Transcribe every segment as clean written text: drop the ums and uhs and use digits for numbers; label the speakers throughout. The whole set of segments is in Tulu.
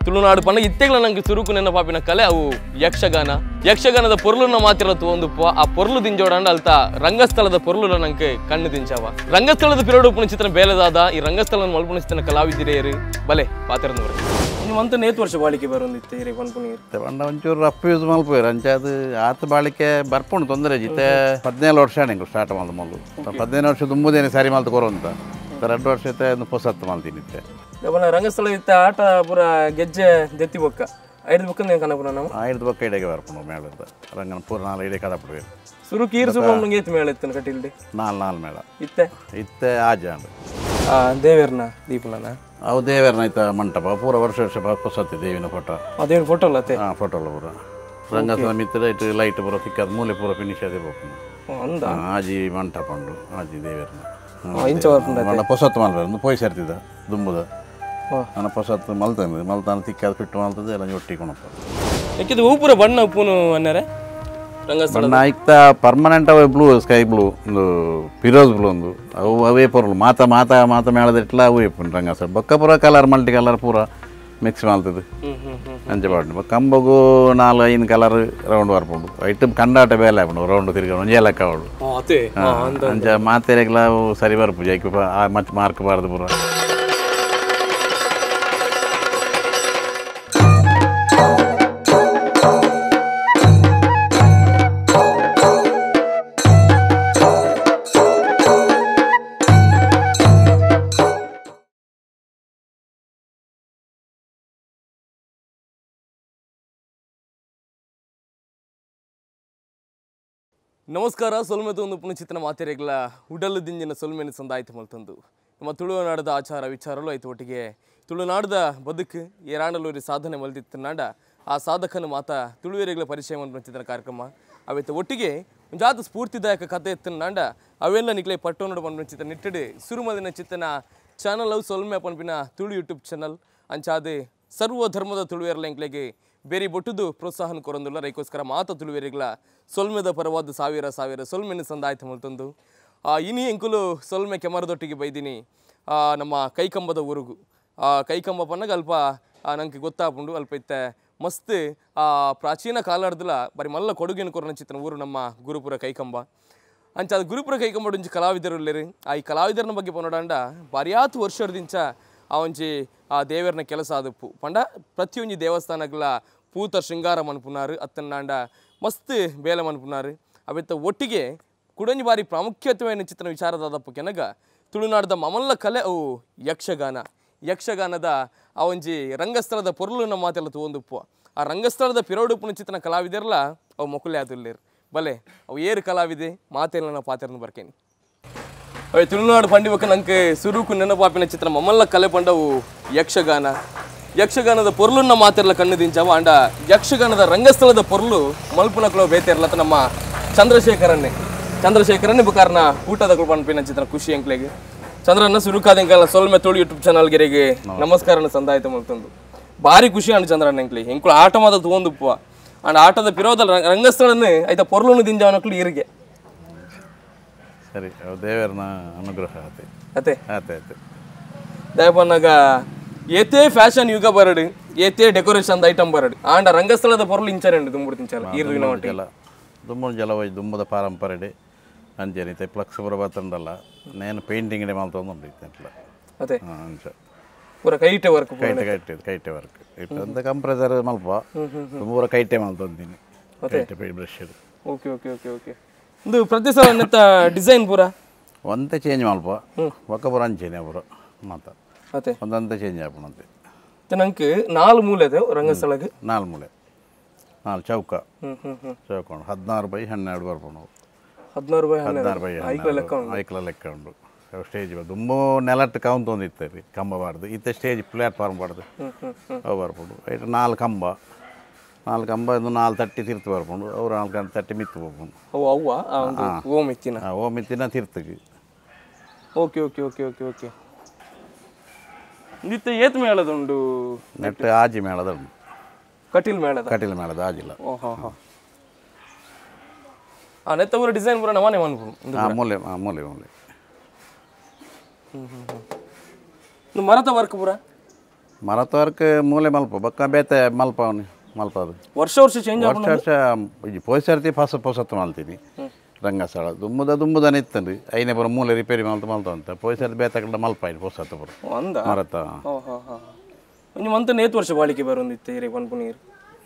Speaker 1: ತುಳುನಾಡು ಪಂಡ ಇತ್ತೆಗಳ ನಂಗೆ ಸುರುಕು ನೆನಪಾಪಿನ ಕಲೆ ಅವು ಯಕ್ಷಗಾನ. ಯಕ್ಷಗಾನದ ಪೊರ್ಲುನ ಮಾತ್ರ ತೂವೊಂದುಪ್ಪುವ ಆ ಪೊರ್ಲು ದಿಂಜೋಡಂಡ ಅಲ್ತ ರಂಗಸ್ಥಳದ ಪೊರ್ಲುನ ನಂಗೆ ಕಣ್ಣು ದಿಂಚಾವ. ರಂಗಸ್ಥಳದ ಪಿರಡು ಉಪ್ಪುನ ಚಿತ್ರ ಬೇಲೆದಾದ ಈ ರಂಗಸ್ಥಳ ಮಲ್ಪುನ ಚಿತ್ರನ ಕಲಾವಿದಿರೇರು ಬಲೆ ಪಾತ್ರನವರು. ನೀವು ಅಂತ ನೇತು ವರ್ಷ ಬಾಳಿಕೆ ಬರೋಂದಿತ್ತೆ ಇರೇ ಪನ್ಪುನೀರು
Speaker 2: ಪಂಡ ಒಂಚೂರು ರಫ್ ಯೂಸ್ ಮಲ್ಪುವೆರ್ ಅಂಚ ಅದು ಆತ ಬಾಳಿಕೆ ಬರ್ಪುಂಡು ತೊಂದರೆ ಜಿತ್ತೆ 17 ವರ್ಷ ಎಂಕು ಸ್ಟಾರ್ಟ್ ಮಲ್ದು ಮೊದಲು 15 ವರ್ಷ ದುಂಬುದೇನೆ ಸಾರಿ ಮಲ್ತು ಕೊರೋಂತ 2 ವರ್ಷ ಇತ್ತೆ ಅದು ಪೊಸತ್ತು ಮಲ್ತಿನಿತ್ತೆ.
Speaker 1: ರಂಗಸ್ಥಳ ಇತ್ತ ಆಟ ಪೂರ ಗೆಜ್ಜೆ ದೆತ್ತಿ ಬೊಕ್ಕ ಐದು ಬೊಕ್ಕ ಕನಪುನ ನಾವು
Speaker 2: ಐದು ಬೊಕ್ಕ ಇಡೆಗೆ ಬರ್ಪುಂಡು ಮೇಳದ ರಂಗನ ಪೂರ ನಾಲ್ ಇಡೆ ಕದಪುಡು
Speaker 1: ಸುರು ಕೀರ್ ಸುರು ಏತ್ ಮೇಳ ಇತ್ತನ ಕಟ್ಟಿಲ್ಡಿ
Speaker 2: ನಾಲ್ ನಾಲ್ ಮೇಳ
Speaker 1: ಇತ್ತೆ
Speaker 2: ಇತ್ತೆ ಆಜಾಂಡ್
Speaker 1: ದೇವೇರ್ನ ದೀಪಲನ
Speaker 2: ಅವು ದೇವೇರ್ನ ಐತ ಮಂಟಪ ಪೂರ ವರ್ಷ ವರ್ಷ ಪೊಸತ್ತಿ ದೇವಿನ ಫೋಟೋ
Speaker 1: ದೇವಿನ ಫೋಟೋ ಅಲ್ಲ
Speaker 2: ಹಾಂ ಫೋಟೋ ಅಲ್ಲ ಪೂರ ರಂಗಸ್ಥಳ ಮಿತ್ರ ಇಟ್ಟು ಲೈಟ್ ಪೂರ ತಿಕ್ಕದ ಮೂಲೆ ಪೂರ ಫಿನಿಶ್ ಅದೇ ಬೋಪುಂಡು
Speaker 1: ಅಂದ
Speaker 2: ಆಜಿ ಮಂಟಪ ಉಂಡು ಆಜಿ ದೇವೇರ್ನ
Speaker 1: ಇಂಚ ಬರ್ಪುಂಡು
Speaker 2: ಪೊಸತ್ತು ಮಲ್ಪೆ ಪೋಯ್ ಸೇರ್ತಿದ್ದ ದುಂಬುದ ನನ್ನ ಪೊಸತ್ತು ಮಲ್ತಾನೆ ಮಲ್ತಾನ ತಿಕ್ಕಾದ ಪಿಟ್ಟು ಮಲ್ತದೆ ಎಲ್ಲ ಒಟ್ಟಿ ಕೊಣಪ್ಪ.
Speaker 1: ಯಾಕಿದು ಹೂ ಪೂರ ಬಣ್ಣ ಉಪ್ಪುನು ಅನ್ನರೆ ರಂಗಸ್ಥಳ
Speaker 2: ಬಣ್ಣ ಇಕ್ತ ಪರ್ಮನೆಂಟ್ ಅವೇ ಬ್ಲೂ ಸ್ಕೈ ಬ್ಲೂ ಒಂದು ಫಿರೋಜ್ ಬ್ಲೂ ಒಂದು ಅವು ಅವೇ ಪೊರ್ಲು ಮಾತ ಮಾತ ಮಾತ ಮೇಳದಿಟ್ಲ ಅವೇ ಇಪ್ಪುಂಡು ರಂಗಸ್ಥಳ ಬೊಕ್ಕ ಪೂರ ಕಲರ್ ಮಲ್ಟಿ ಕಲರ್ ಪೂರ ಮಿಕ್ಸ್ ಮಲ್ತದೆ ಅಂಚೆ ಪಾಡ್ಡು ಕಂಬಗು 4 5 ಕಲರ್ ರೌಂಡ್ ಬರ್ಪುಂಡು ಐಟ್ ಕಂಡಾಟ ಬೇಲೆ ಆಪುಂಡು ರೌಂಡ್ ತಿರ್ಗ ಒಂಜೇ ಲೆಕ್ಕ ಅವಳು ಅಂಚ ಮಾತೆರೆಗ್ಲ ಸರಿ ಬರ್ಪು ಜೈಕ್ ಮತ್ತೆ ಮಾರ್ಕ್ ಬಾರ್ದು ಪೂರ.
Speaker 1: ನಮಸ್ಕಾರ. ಸೊಲ್ಮೆತು ಒಂದು ಪುನಚಿತ್ರನ ಮಾತೆರೆಗ್ಲ ಉಡಲು ದಿಂಜಿನ ಸೊಲ್ಮೆನ ಸಂದಾಯ್ತು ಮಲ್ತಂದು ನಮ್ಮ ತುಳುನಾಡದ ಆಚಾರ ವಿಚಾರಲು ಆಯ್ತು ಒಟ್ಟಿಗೆ ತುಳುನಾಡದ ಬದುಕು ಏರಾಂಡಲೂರಿ ಸಾಧನೆ ಮಲ್ದಿತ್ತು ನಾಡ ಆ ಸಾಧಕನ ಮಾತ ತುಳುವೆರೆಗಳ ಪರಿಚಯ ಮನ್ಪುನ ಕಾರ್ಯಕ್ರಮ ಅವೆತ್ತ ಒಟ್ಟಿಗೆ ಒಂಜಾತ ಸ್ಫೂರ್ತಿದಾಯಕ ಕಥೆ ಎತ್ತಿನ ನಾಡ ಅವೆಲ್ಲ ನಿಕ್ಲೆ ಪಟ್ಟೋನೋಡು ಪನ್ಪುನ ನಿಟ್ಟಡು ಸುರುಮದಿನ ಚಿತ್ತನ ಚಾನಲ್ ಅವು ಸೊಲ್ಮೆ ಪನ್ಪಿನ ತುಳು ಯೂಟ್ಯೂಬ್ ಚಾನಲ್ ಅಂಚಾದೆ ಸರ್ವ ಧರ್ಮದ ತುಳುವೆರ್ಲ ಎಂಕ್ಲೆಗೆ ಬೇರೆ ಬೊಟ್ಟುದು ಪ್ರೋತ್ಸಾಹನ ಕೊರೊಂದುಲ್ಲ. ರೈಕೋಸ್ಕರ ಮಾತ ತುಳುವೆರಿಗಳ ಸೊಲ್ಮೆದ ಪರವಾದ ಸಾವಿರ ಸಾವಿರ ಸೊಲ್ಮೆನ ಸಂದಾಯ್ತು ಮಲ್ತಂದು ಇನಿ ಎಂಕುಲು ಸೊಲ್ಮೆ ಕೆಮರದೊಟ್ಟಿಗೆ ಬೈದಿನಿ ನಮ್ಮ ಕೈಕಂಬದ ಊರುಗು. ಕೈಕಂಬ ಪನ್ನಗ ಅಲ್ಪ ನಂಗೆ ಗೊತ್ತಾಪುಂಡು ಅಲ್ಪ ಇತ್ತೆ ಮಸ್ತ್ ಪ್ರಾಚೀನ ಕಾಲಾಡ್ದಲ ಬರಿ ಮಲ್ಲ ಕೊಡುಗೆನ ಕೊರನ ಚಿತ್ರನ ಊರು ನಮ್ಮ ಗುರುಪುರ ಕೈಕಂಬ. ಅಂಚ ಅದು ಗುರುಪುರ ಕೈಕಂಬ ಒಂಜಿ ಕಲಾವಿದರು ಆ ಈ ಕಲಾವಿದರನ ಬಗ್ಗೆ ಪನೋಡಾಂಡ ಬಾರ್ಯಾತು ವರ್ಷದಿಂಚ ಆ ಒಂಜಿ ಆ ದೇವರನ ಕೆಲಸ ಆದಪ್ಪು ಪಂಡ ಪ್ರತಿಯೊಂಜಿ ದೇವಸ್ಥಾನಗಳ ಪೂತ ಶೃಂಗಾರ ಮನ್ಪುನಾರು ಅತ್ತನ್ನಾಂಡ ಮಸ್ತ್ ಬೇಲೆ ಮನ್ಪುನಾರು ಅವೆತ್ತ ಒಟ್ಟಿಗೆ ಕುಡೊಂಜಿ ಬಾರಿ ಪ್ರಾಮುಖ್ಯತೆಯ ಚಿತ್ರನ ವಿಚಾರದಾದಪ್ಪು ಕೆನಗ ತುಳುನಾಡದ ಮಮಲ್ಲ ಕಲೆ ಅವು ಯಕ್ಷಗಾನ. ಯಕ್ಷಗಾನದ ಆ ಒಂಜಿ ರಂಗಸ್ಥಳದ ಪೊರ್ಲುನ ಮಾತೆಲ್ಲ ತೂವೊಂದುಪ್ಪು ಆ ರಂಗಸ್ಥಳದ ಪಿರೋಡುಪ್ಪುನ ಚಿತ್ರನ ಕಲಾವಿದರ್ಲ ಅವು ಮೊಕುಲೆ ಆದುಲ್ಲೇರು ಬಲೆ ಅವು ಏರು ಕಲಾವಿದೆ ಮಾತೆಲ್ಲ ನಾವು ಪಾತ್ರನ ಬರ್ಕೇನಿ. ಅವೆ ತುಳುನಾಡು ಪಂಡಿಬಕ್ಕ ನಂಗೆ ಸುರುಕು ನೆನಪಾಪಿನ ಚಿತ್ರ ಮಮ್ಮಲ್ಲ ಕಲೆ ಪಂಡವು ಯಕ್ಷಗಾನ. ಯಕ್ಷಗಾನದ ಪೊರ್ಲುನ್ನ ಮಾತಿರ್ಲ ಕಣ್ಣು ದಿಂಚಾವ ಅಂಡ ಯಕ್ಷಗಾನದ ರಂಗಸ್ಥಳದ ಪೊರ್ಲು ಮಲ್ಪುನಕ್ಲೋ ಬೇತಿರ್ಲತ್ತ ನಮ್ಮ ಚಂದ್ರಶೇಖರನ್ನೇ ಚಂದ್ರಶೇಖರನ್ನೇ ಬುಕಾರ್ನ ಊಟದ ಪನ್ಪಿನ ಚಿತ್ರ ಖುಷಿ ಅಂಕ್ಲೆಗೆ ಚಂದ್ರನ್ನ ಸುರುಕಾದಂಕಲ್ಲ ಸೊಲ್ಮೆ ತುಳು ಯೂಟ್ಯೂಬ್ ಚಾನಲ್ಗೆರೆಗೆ ನಮಸ್ಕಾರನ ಸಂದಾಯ್ತು ಮಲ್ತಂದು ಭಾರಿ ಖುಷಿ ಅಂಡ್ ಚಂದ್ರಣ್ಣ ಅಂಕ್ಲಿ ಎಂಕುಲು ಆಟ ಮಾತ ತೂವೊಂದುಪ್ಪುವ ಅಂಡ್ ಆಟದ ಪಿರೋದ ರಂಗಸ್ಥಳನ್ನೇ ಐತ ಪೊರ್ಲುನು ದಿಂಜಾವನಕ್ಲು ಈರಿಗೆ
Speaker 2: ಸರಿ ದೇವರನ ಅನುಗ್ರಹ ಅತೆ
Speaker 1: ಅತೆ
Speaker 2: ಅತೆ ಅತೆ
Speaker 1: ದಯಪನ್ನಾಗ ಏತೇ ಫ್ಯಾಷನ್ ಯುಗ ಬರಡು ಏತೇ ಡೆಕೋರೇಷನ್ ಐಟಮ್ ಬರಡು ಆಂಡ ರಂಗಸ್ಥಳದ ಪೊರ್ಲು ಇಂಚರೆ ದುಂಬುಡು ತಿಂಚಲ ಈರ್ದಿನ ಮಟ್ಟಿಗೆ
Speaker 2: ದುಂಬುಡು ಜಲ ಹೋಯ್ ದುಂಬದ ಪಾರಂಪರೆ ಅಂಚನೆ ಇತ್ತೆ ಫ್ಲಕ್ಸ್ ಪೂರ ಬತ್ತಂಡಲ್ಲ ನೇನು ಪೇಂಟಿಂಗ್ ಮಲ್ತೊಂದುಂಡು ಇತ್ತೆ
Speaker 1: ಅತೆ
Speaker 2: ಅಂಚ
Speaker 1: ಪೂರ ಕೈಟೆ ವರ್ಕ್
Speaker 2: ಕೈಟೆ ಕೈಟೆ ಕೈಟೆ ವರ್ಕ್ ಇತ್ತೆ ಕಂಪ್ರೆಸರ್ ಮಲ್ಪ ಪೂರ ಕೈಟೆ ಮಲ್ತೊಂದಿನಿ ಕೈಟೆ brush.
Speaker 1: Okay okay okay okay ಒಂದು ಪ್ರತಿ ಸಲ ನೆತ್ತ ಡಿಸೈನ್ ಪೂರ
Speaker 2: ಒಂತೆ ಚೇಂಜ್ ಮಲ್ಪ ಒಕ್ಕ ಪೂರ ಅಂಚೆನೆ ಪೂರ ಮಾತ
Speaker 1: ಅತೆ
Speaker 2: ಒಂದಂತೆ ಚೇಂಜ್ ಆಪುಣಂತೆ.
Speaker 1: ನಂಗೆ 4 ಮೂಲೆ ಇದೆ ರಂಗಸ್ಥಳಕ್ಕೆ
Speaker 2: 4 ಮೂಲೆ 4 ಚೌಕ ಚೌಕ 16 ಬೈ 12 ಬರ್ಪುಂಡು
Speaker 1: 16 ಬೈ 12
Speaker 2: ಬೈ ಐಕ್ಲ ಲೆಕ್ಕ ಉಂಡು ಸ್ಟೇಜ್ ದುಂಬು ನೆಲಟ್ಟು ಕೌಂತೊಂದು ಇತ್ತು ಕಂಬ ಬಾರ್ದು ಇತ್ತೆ ಸ್ಟೇಜ್ ಪ್ಲಾಟ್ಫಾರ್ಮ್ ಬಾರ್ದು ಅವು ಬರ್ಪುಂಡು ಐಟ್ 4 ಕಂಬ 4 ಕಂಬ ಇದು 4 ತಟ್ಟಿ ತಿರ್ತು ಬರ್ಪುಂಡು ಅವ್ರು 4 ತಟ್ಟಿ ಮಿತ್ತು ಹೋಗ್ಪುಂಡು
Speaker 1: ಅವು ಅವ್ವ ಓಮ್ ಇತ್ತಿನ
Speaker 2: ಓಮ್ ಇತ್ತಿನ ತಿರ್ತುಗೆ.
Speaker 1: Okay okay okay okay okay ನಿತ್ಯ ಏತ್ ಮೇಳದುಂಡು
Speaker 2: ನೆಟ್ ಆಜಿ ಮೇಳದುಂಡು
Speaker 1: ಕಟೀಲ್ ಮೇಳದ
Speaker 2: ಕಟೀಲ್ ಮೇಳದ ಆಜಿಲ್ಲ.
Speaker 1: ಓಹೋ ಹೋ ಆ ನೆತ್ತ ಊರ ಡಿಸೈನ್ ಪೂರ ನಮನೆ ಮನ್ಪುಂಡು
Speaker 2: ಮೂಲೆ ಮೂಲೆ ಮೂಲೆ
Speaker 1: ಮರತ ವರ್ಕ್ ಪೂರ
Speaker 2: ಮರತ ವರ್ಕ್ ಮೂಲೆ ಮಲ್ಪ ಬೊಕ್ಕ ಬೇತೆ ಮಲ್ಪವನಿ ಮಲ್ಪದು
Speaker 1: ವರ್ಷ ವರ್ಷ ಚೇಂಜ್
Speaker 2: ವರ್ಷ ವರ್ಷ ಪೋಯಿ ಸರ್ತಿ ಪೊಸತ್ತು ಮಲ್ತೀನಿ ರಂಗಸ್ಥಳ ದುಂಬುದ ದುಂಬುದನೆ ಇತ್ತಂದು ಐನೇ ಪೂರ ಮೂಲೆ ರಿಪೇರಿ ಮಲ್ತು ಮಲ್ತ ಅಂತ ಪೋಯಿ ಸರ್ತಿ ಬೇತೆ ಕಡೆ ಮಲ್ಪ ಐನು ಪೊಸತ್ತು ಪೂರ ಮರತ
Speaker 1: ಒಂಜಿ ಮಂತ್ ನೇತು ವರ್ಷ ಬಾಳಿಕೆ ಬರೋಂದಿತ್ತೆ ಇರೆ ಪನ್ಪುನೀರು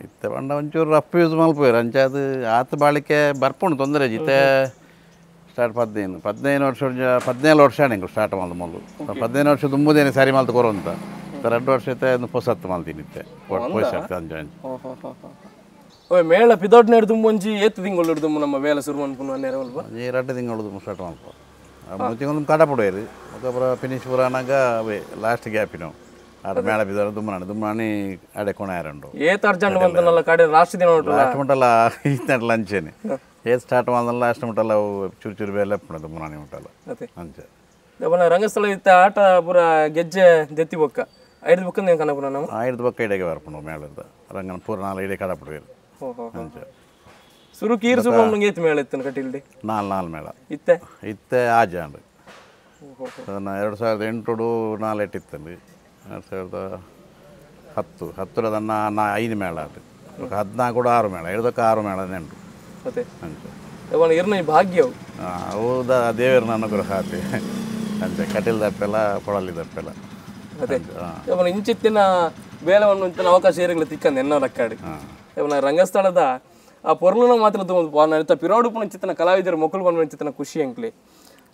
Speaker 2: ಇತ್ತೆ ಪಂಡ ಒಂಚೂರು ರಫ್ ಯೂಸ್ ಮಲ್ಪುವೆರ್ ಅಂಚ ಅದು ಆತ ಬಾಳಿಕೆ ಬರ್ಪುಂಡು ತೊಂದರೆ ಇತ್ತೆ ಸ್ಟಾರ್ಟ್ 15 ವರ್ಷ 17 ವರ್ಷ ಎಂಕು ಸ್ಟಾರ್ಟ್ ಮಲ್ತು ಮೊದಲು 15 ವರ್ಷ ದುಂಬುದೇನೆ ಸಾರಿ ಮಲ್ತು ಕೊರುವಂತ 2 ವರ್ಷ ಇತ್ತೆ ಒಂದು ಪೊಸತ್ತು ಮಲ್ತೀನಿ ಇತ್ತೆ ಪೋಯಿ ಸರ್ತಿ ಅಂಚ ಅಂಚ
Speaker 1: ಓಯ್ ಮೇಳ ಪಿದೊಡ್ನೇಡು ದುಂಬು ಒಂಜಿ ಏತ್ ತಿಂಗಳು ದುಂಬು ನಮ್ಮ ಬೇಲೆ ಸುರು ಮನ್ಪುನು ಅನ್ನೇರ ಅಲ್ಪ
Speaker 2: 2 ತಿಂಗಳು ದುಂಬು ಸ್ಟಾರ್ಟ್ ಮಲ್ಪ 3 ತಿಂಗಳು ಕಡಪುಡುವೆರ್ ಬೊಕ್ಕ ಫಿನಿಶ್ ಪೂರ ಆನಗ ಅವೇ ಲಾಸ್ಟ್ ಗ್ಯಾಪಿನವು ಆಡ ಮೇಳ ಬಿದ್ದಾರ ದುಮ್ಮನಾಣಿ ದುಮ್ಮನಾಣಿ ಅಡೆ ಕೊಣಾಯರಂಡು
Speaker 1: ಏತ್ ಅರ್ಜೆಂಟ್ ಬಂತನಲ್ಲ ಕಡೆ ಲಾಸ್ಟ್ ದಿನ ಉಂಟು
Speaker 2: ಲಾಸ್ಟ್ ಮುಟ್ಟಲ್ಲ ಇತ್ತಂಟಲ್ಲ ಅಂಚೆನೆ ಏತ್ ಸ್ಟಾರ್ಟ್ ಮಾಡ್ದಲ್ಲ ಲಾಸ್ಟ್ ಮುಟ್ಟಲ್ಲ ಅವು ಚೂರು ಚೂರು ಬೇಲೆ ಪುಣ ದುಮ್ಮನಾಣಿ ಮುಟ್ಟಲ್ಲ ಅಂಚೆ
Speaker 1: ಅವನ ರಂಗಸ್ಥಳ ಇತ್ತ ಆಟ ಪೂರ ಗೆಜ್ಜೆ ದೆತ್ತಿ ಬೊಕ್ಕ ಐದು ಬೊಕ್ಕ నేను ಕನಪುನ ನಾವು
Speaker 2: ಐದು ಬೊಕ್ಕ ಇಡೆಗೆ ಬರ್ಪುಂಡು ಮೇಳದ ರಂಗನ ಪೂರ ನಾಲ್ ಇಡೆ ಕಡಪುಡುವೆರ್ ಅಂಚೆ
Speaker 1: ಸುರು ಕೀರ್ ಸುರು ಏತ್ ಮೇಳ ಇತ್ತನ ಕಟ್ಟಿಲ್ಡಿ
Speaker 2: ನಾಲ್ ನಾಲ್ ಮೇಳ
Speaker 1: ಇತ್ತೆ
Speaker 2: ಇತ್ತೆ ಆಜಾಂಡ್ ಅದನ್ನು 2008 ನಾಲ್ ಇಟ್ಟಿತ್ತಂದು 2010 ಹತ್ತಿರದನ್ನ ನಾ 5 ಮೇಳ ಅದು 14 6 ಮೇಳ 7ಕ್ಕೆ 6 ಮೇಳ ನೆಂಟು ಅಂಚೆ
Speaker 1: ಇರ್ನ ಭಾಗ್ಯವು
Speaker 2: ಹೌದಾ ದೇವರ ಅನುಗ್ರಹ ಆತಿ ಅಂಚೆ ಕಟೀಲ್ ದಪ್ಪೆಲ್ಲ ಕೊಡಲಿ ದಪ್ಪೆಲ್ಲ
Speaker 1: ಅದೇ ಅವನ ಇಂಚಿತ್ತಿನ ಬೇಲವನ್ನು ಇಂತಿನ ಅವಕಾಶ ಏರಿಗಳ ತಿಕ್ಕಂದು ಎನ್ನೋ ಲಕ್ಕಾಡಿ ಅವನ ರಂಗಸ್ಥಳದ ಆ ಪೊರ್ಲುನ ಮಾತ್ರ ಪಿರೋಡು ಪುನಚಿತ್ತನ ಕಲಾವಿದರು ಮೊಕ್ಕಲು ಬಂದ ಚಿತ್ತನ ಖುಷಿ ಅಂಕ್ಲಿ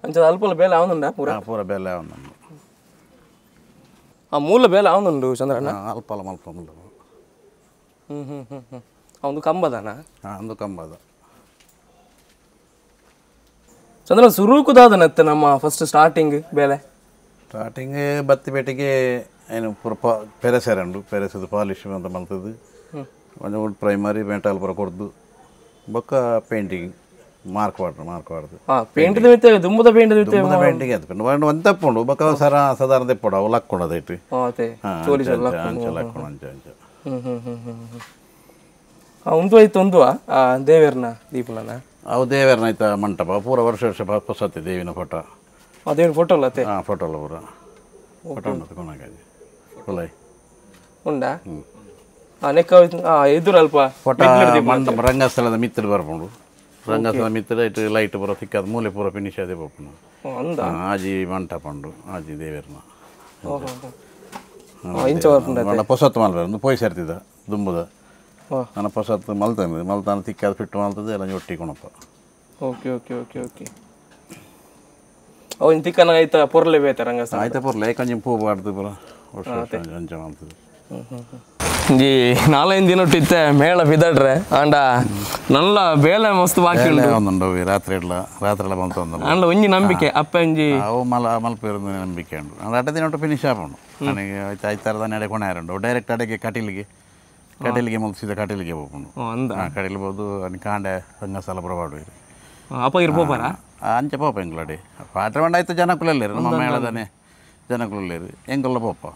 Speaker 1: ಅಂಚೆ ಅಲ್ಪಲ್ಲ ಬೇಲೆ ಅವನುಂಡ ಪೂರ
Speaker 2: ಪೂರ ಬೇಲೆ ಅವನು
Speaker 1: ಆ ಮೂಲ ಬೇಲೆ ಅವನುಂಡು ಚಂದ್ರಣ್ಣ
Speaker 2: ಅಲ್ಪಲ್ಲ ಮಲ್ಪ
Speaker 1: ಹ್ಞೂ ಹ್ಞೂ ಹ್ಞೂ ಹ್ಞೂ ಅವನು ಕಂಬದನ
Speaker 2: ಅಂದು ಕಂಬದ
Speaker 1: ಚಂದ್ರ ಸುರುಕುದಾದನತ್ತೆ ನಮ್ಮ ಫಸ್ಟ್ ಸ್ಟಾರ್ಟಿಂಗ್ ಬೇಲೆ
Speaker 2: ಸ್ಟಾರ್ಟಿಂಗ್ ಬತ್ತಿ ಪೇಟೆಗೆ ಏನು ಪೂರ ಪೆರೆಸೆರಂಡು ಪೆರೆಸದು ಪಾಲಿಶ್ ಅಂತ ಮಲ್ತದ್ದು ಒಂದು ಪ್ರೈಮರಿ ಮೆಟಲ್ ಪೂರ ಕೊಡ್ದು ಬೊಕ್ಕ painting mark water mark ವಾಡ್ದು
Speaker 1: paint ದುಂಬುದ paint
Speaker 2: ದುಂಬುದ painting ಅದು ಒಂದು ತಪ್ಪುಂಡು ಬೊಕ್ಕ ಸರ ಸಾಧಾರಣ ತೆಪ್ಪುಂಡು ಅವು ಲಕ್ಕೊಂಡು ಅದೈಟ್ ಅಂಚೆ ಲಕ್ಕೊಂಡು ಅಂಚೆ ಅಂಚೆ
Speaker 1: ಉಂದು ಆಯ್ತು ಒಂದು ದೇವೇರ್ನ ದೀಪಲನ
Speaker 2: ಅವು ದೇವೇರ್ನ ಆಯ್ತಾ ಮಂಟಪ ಪೂರ ವರ್ಷ ವರ್ಷ ಪೊಸತ್ತೆ ದೇವಿನ ಫೋಟೋ
Speaker 1: ದೇವಿನ ಫೋಟೋ ಅಲ್ಲ
Speaker 2: ಹಾಂ ಫೋಟೋ ಅಲ್ಲ ಪೂರ ಫೋಟೋ ಉಂಟು ಕೊನಾಗಿ ಹೊಲೈ
Speaker 1: ಉಂಡಾ ನೆಕ್ಕ ಎದುರು ಅಲ್ಪ
Speaker 2: ಫೋಟೋ ಮಂಟಪ ರಂಗಸ್ಥಳದ ಮಿತ್ರ ಬರ್ಪುಂಡು ರಂಗಸ್ಥಳ ಮಿತ್ರ ಇಟ್ಟು ಲೈಟ್ ಪೂರ ತಿಕ್ಕದ ಮೂಲೆ ಪೂರ ಫಿನಿಶ್ ಅದೇ ಪೋಪುಂಡು ಆಜಿ ಮಂಟಪ ಉಂಡು ಆಜಿ ದೇವೇರ್ನ ಪೊಸತ್ತು ಮಲ್ಪೆ ಪೋಯಿ ಸೇರ್ತಿದ್ದ ದುಂಬುದ ನನ್ನ ಪೊಸತ್ತು ಮಲ್ತಾನೆ ಮಲ್ತಾನ ತಿಕ್ಕಾದ ಫಿಟ್ಟು ಮಲ್ತದೆ ಎಲ್ಲ ಒಟ್ಟಿ ಕೊಣಪ್ಪ
Speaker 1: okay okay okay okay ಅವನ್ ತಿಕ್ಕನ ಆಯ್ತಾ ಪೊರ್ಲೆ ಬೇತ ರಂಗಸ್ಥಳ
Speaker 2: ಆಯ್ತಾ ಪೊರ್ಲೆ ಕೊಂಚ ಪೂ ಬಾಡ್ದು ಪೂರ ವರ್ಷ ವರ್ಷ ಅಂಚ ಮಾಡ್ತದೆ
Speaker 1: ಈ 4-5 ದಿನ ಇತ್ತೆ ಮೇಳ ಬಿದಡ್ರೆ ಆಂಡ ನಲ್ಲ ಬೇಲೆ ಮಸ್ತ್ ಬಾಕಿ
Speaker 2: ಉಂಡು ರಾತ್ರಿ ಎಲ್ಲ ರಾತ್ರಿ ಎಲ್ಲ ಬಂತು
Speaker 1: ಅಂಡ ಒಂಜಿ ನಂಬಿಕೆ ಅಪ್ಪ ಒಂಜಿ
Speaker 2: ಅವು ಮಲ ಮಲ್ಪೇರು ನಂಬಿಕೆ ಉಂಡು ಅಂಡ ಅಟ ದಿನ ಒಟ್ಟು ಫಿನಿಶ್ ಆಪುಂಡು ನನಗೆ ಆಯ್ತು ಐತಾರದ ನಡೆ ಕೊಣಾರುಂಡು ಡೈರೆಕ್ಟ್ ಅಡೆಗೆ ಕಟೀಲಿಗೆ ಕಟೀಲಿಗೆ ಮುಗಿಸಿದ ಕಟೀಲಿಗೆ ಹೋಗ್ಕೊಂಡು ಕಟೀಲ್ ಬೋದು ಕಾಂಡೆ ರಂಗಸ್ಥಳ ಪುರ
Speaker 1: ಅಪ್ಪ ಇರ್ಬೋಬಾರ
Speaker 2: ಅಂಚೆ ಪೋಪ ಎಂಗ್ಲಡಿ ಪಾಟ್ರೆ ಬಂಡ ಆಯ್ತು ಜನಕುಲಲ್ಲೇರು ನಮ್ಮ ಮೇಳದಾನೆ ಜನಕುಲಲ್ಲೇರು ಎಂಕುಲ್ಲ ಪೋಪ